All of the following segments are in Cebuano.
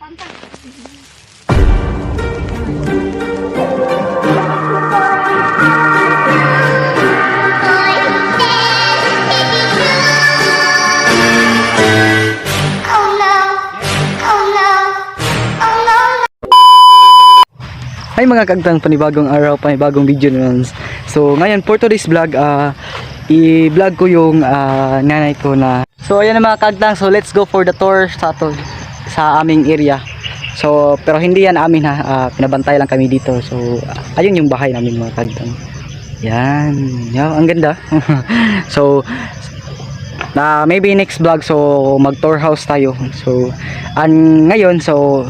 Oh no. Oh no. Oh no. Hi mga kaagtang, panibagong araw, panibagong video naman. So ngayon for today's vlog, i-vlog ko yung nanay ko na. So ayan na mga kaagtang, so let's go for the tour sa aming area. So pero hindi yan amin ha, pinabantay lang kami dito. So ayun yung bahay namin mga kaagtang. Yan, yan ang ganda. So na maybe next vlog, so mag tour house tayo. So an ngayon, so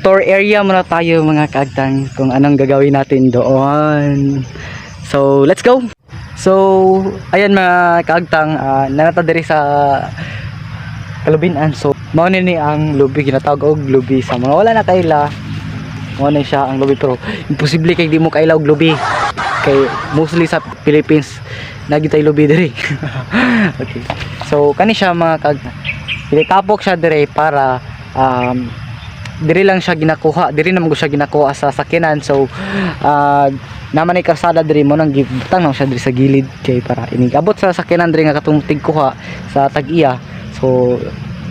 tour area muna tayo mga kaagtang kung anong gagawin natin doon. So, let's go! So, ayan mga kaagtang, nanata diri sa Kalubinan. So, mao ni ang lubi, ginatawag og lubi sa mga wala na kaila. Mao ni siya ang lubi, pero imposible kay di mo kaila og lubi. Kay mostly sa Philippines nagi tay lubi diri. Okay. So, kani siya mga kaagtang. Tinitapok siya diri para diri lang siya ginakuha, diri naman ko siya ginakuha sa sakyanan. So naman ay karsada diri mo nang gibutang lang siya diri sa gilid kay para inig abot sa sakyanan diri nga katong tigkuha sa tag-iya. So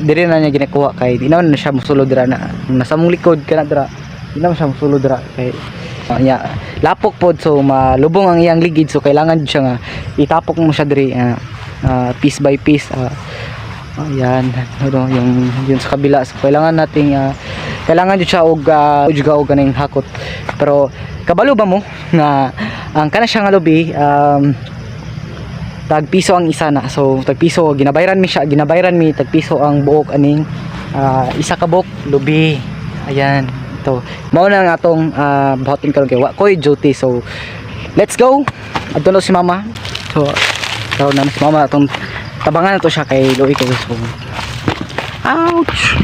diri na niya ginakuha kay di naman na siya mosulod dira, na nasa mong likod kana dira, di naman siya mosulod dira kay nya lapok pod, so malubong ang iyang ligid. So kailangan siya nga itapok mo siya diri, piece by piece. Ayan, ano, yung sa kabila. So kailangan nating kailangan jud siya og kaning hakot. Pero kabalo ba mo nga ang kana siya nga lubi, tag piso ang isa na. So tag piso ginabayran mi siya, ginabayran mi tag piso ang buok aning isa ka buok lubi. Ayan, ito. Mao na ang atong buhatin karon kay wa koy duty. So let's go. Adto na si mama. So karon na si mama, atong tabangan na to siya kay luoy ko. So ouch.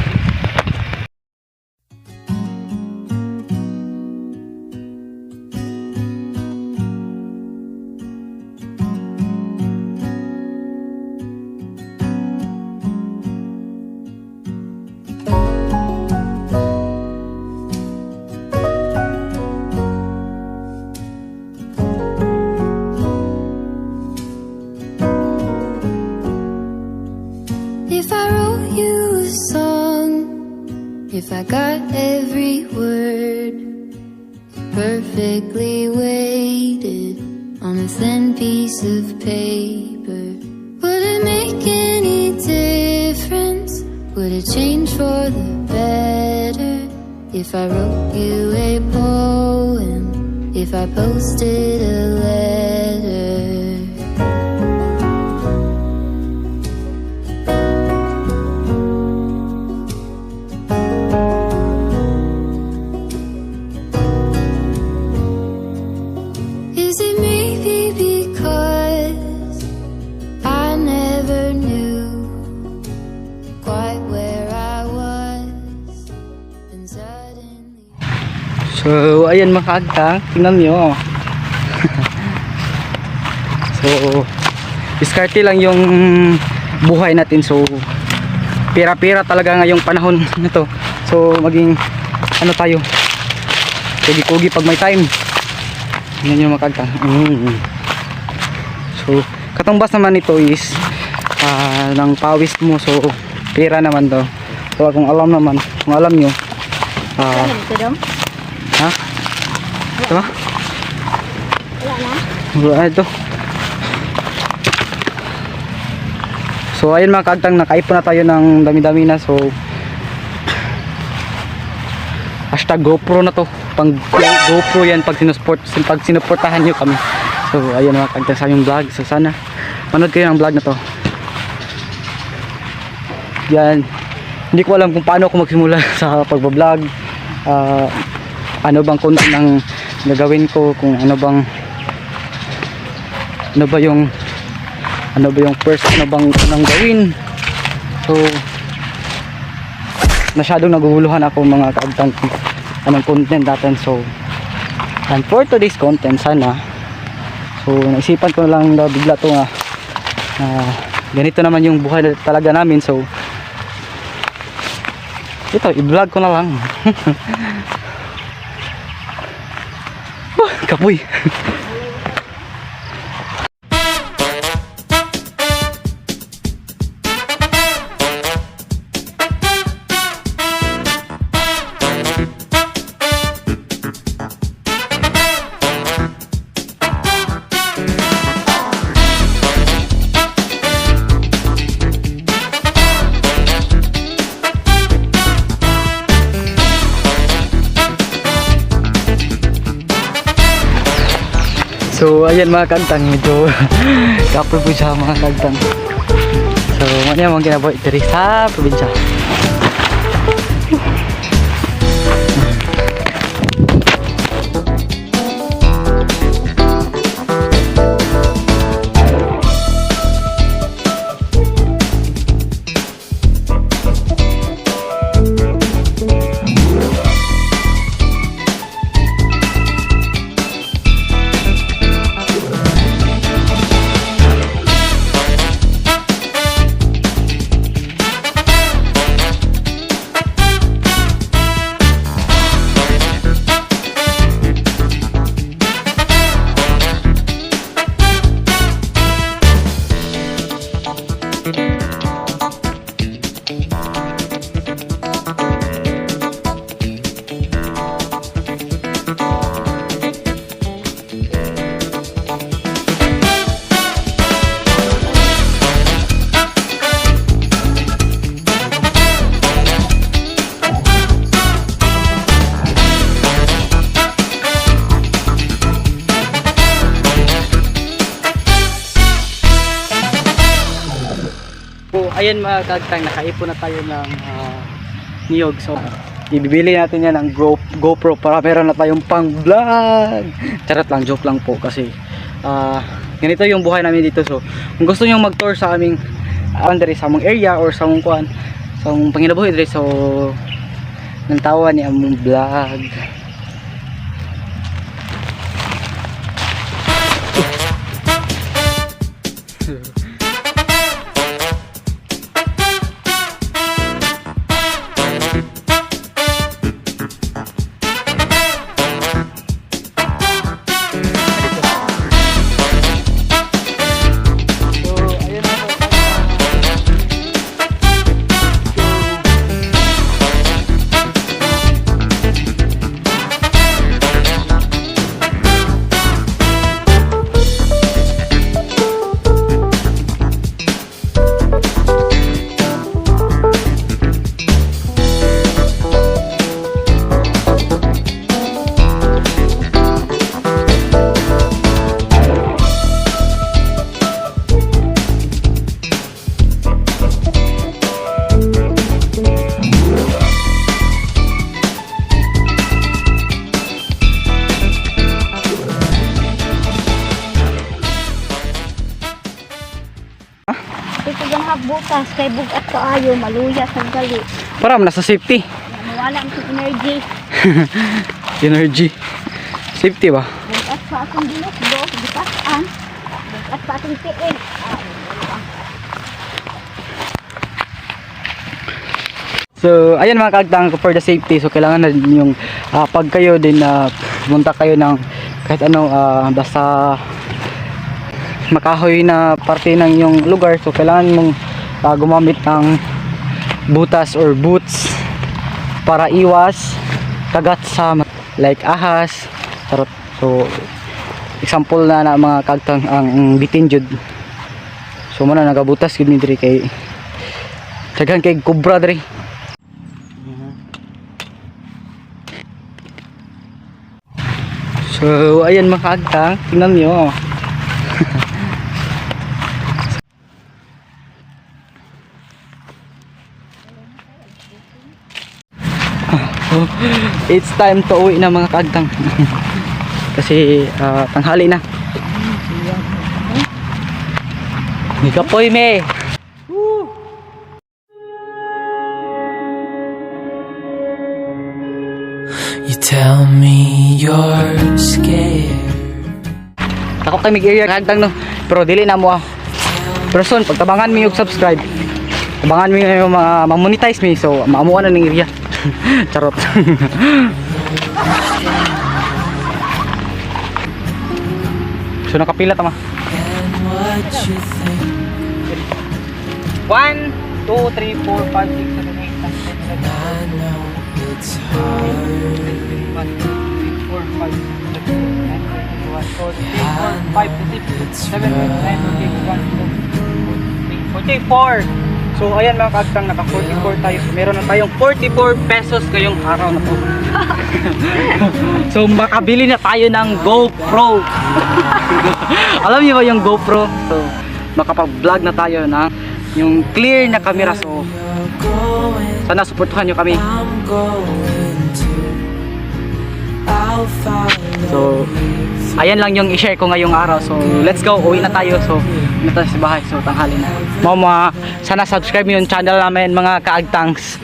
If I wrote you a song, if I got every word perfectly weighted on a thin piece of paper, would it make any difference? Would it change for the better? If I wrote you a poem, if I posted a letter? Is it maybe because I never knew quite where I was, and suddenly So, ayan mga kaagtang, tingnan nyo. So, diskarte lang yung buhay natin. So, pera-pera talaga ngayong panahon na to. So, maging ano tayo, kugi-kugi pag may time. Tingnan nyo mga kaagtang. So, katumbas naman ito is ng pawis mo. So, pera naman to. So, kung alam naman, kung alam nyo, ha? Ito ba? Wala na. Wala ito. So ayun mga kaagtang, nakaipon na tayo ng dami-dami na. So #GoPro na to. Pang GoPro yan pag sinuportahan nyo kami. So ayun mga kaagtang sa aming vlog. So sana manood kayo ng vlog na to. Yan. Hindi ko alam kung paano ako magsimula sa pagbablog. Ano bang content ang gagawin ko, kung ano ba yung first, ano bang unang gawin. So masyadong naguguluhan ako mga kaagtang kung anong content natin. So and for today's content sana, so naisipan ko lang na bigla to nga ganito naman yung buhay talaga namin. So Ito, i-vlog ko na lang. Wah, kapoy. So ayan, mga kaagtang, medyo kapoy po siya, mga kaagtang. So mao ni among kinabuhi diri sa probinsya. So ayan, mga kaagtang, nakaipon na tayo ng niyog. So ibibili natin yan ng GoPro para meron na tayong pang vlog. Charot lang, joke lang po kasi ganito yung buhay namin dito. So kung gusto niyo mag-tour sa aming diri sa among area or sa among kuan, sa among panginabuhi diri, so nantawa ni among vlog. So ayun na po. Ito yung butas kay bugat kaayo, maluya sa gali. Para nasa safety. Mawala ang energy. Energy. Safety ba? Bugat pa akong dinukdo, butasan. Bugat pa akong tiil. Ah, So, ayan, mga kaagtang, for the safety. So, kailangan na din yung pag kayo din na pumunta kayo ng kahit ano, basta makahoy na parte ng inyong lugar. So, kailangan mong gumamit ng butas or boots para iwas kagat sa like ahas. Charot. So, example na na, mga kaagtang, ang bitin jud. So, muna nagabutas gud mi diri kay daghan kay cobra diri. So, ayan, mga kaagtang, tingnan nyo. It's time to uwi na, mga kaagtang. Kasi tanghali na. Nikapoy me. You tell me you're scared. Ako kay mig area, kaagtang, no. Pero dili na mo ah. Pero soon, pagtabangan mi og subscribe. Tabangan mi yung mga ma-monetize mi, so maamuan na ning area. Charot. So nakapila tama. And what you think. 1, 2, 3, 4, 5, 6, 7, 8, 9, 10, 11, I know it's hard. 1, 2, 3, 4, 5, 6, 7, 8, 9, 10, 1, 2, 3, 4, 5, 6, 7, 8, 9, 10, 1, 2, 3, 44. So ayan, mga kaagtang, naka 44 tayo. So meron na tayong 44 pesos ngayong araw na to. So makabili na tayo ng GoPro. Alam niyo ba yung GoPro? So makapag-vlog na tayo na yung clear na camera. So You're going, sana suportahan niyo kami. I'm going to. I'll follow So, you. ayan lang yung i-share ko ngayong araw. So, let's go. Uwi na tayo. So, uwi na tayo sa bahay. So, tanghali na. Mama, sana subscribe niyo yung channel namin, mga kaagtangs.